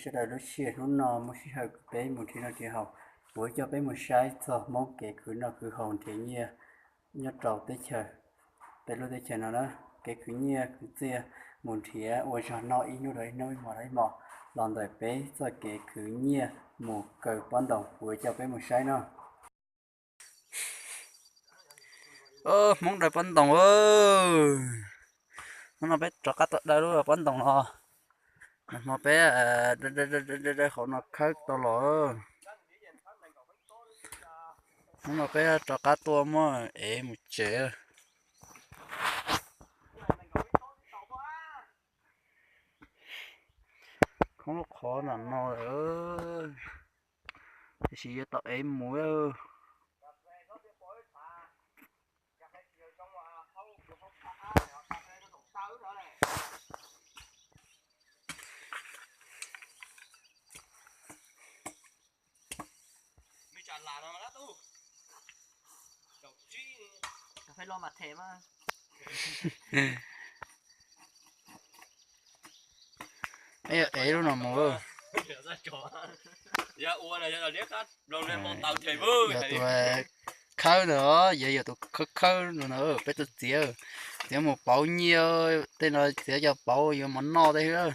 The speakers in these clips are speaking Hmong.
Sawv daws lub sij hawm hnub no muaj sij hawm peb mus nrhiav noj nrhiav haus, kuv coj peb mus saib txog Hmoob kev khwv noj khwv haus nrhiav nyiaj nyob rau teb chaws, peb lub teb chaws no na. Kev khwv nyiaj khwv txiaj, mus nrhiav ua zog noj ib hnub rau ib hnub, ib hmo rau ib hmo, los ntawm peb txoj kev khwv nyiaj mus kaw pob ntoos, kuv coj peb mus saib no. Hmoob daws pob ntoos. Hnub no peb rov qab tuaj daws lub pob ntoos no. Nag hmo peb daws daws qhov no khawb tau los. Hnub no peb rov qab tuaj muab ev mus tsev. Khoob lub qhov nram no lawm, tiam sis yuav tau ev mus. Peb yuav ev lub no mus. Yog tus khawb ntawd, yog yog tus khawb khawb no na, peb tus txiav, txiav mus pauv nyiaj, tej no txiav coj pauv yuav mov noj tej xwb.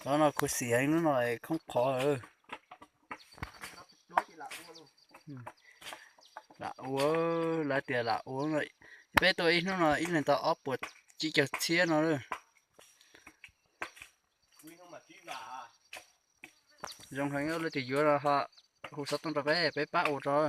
Qhov no khuv xim heev, lub no khoob qhov. Lam ua, lawv tias lam ua, peb tuaj ib hnub no ib leeg tau ob puas tsib caug txhiab no. Zoo heev, leej twg yuav no ho hu xov tooj rau peb, peb pab ua rau.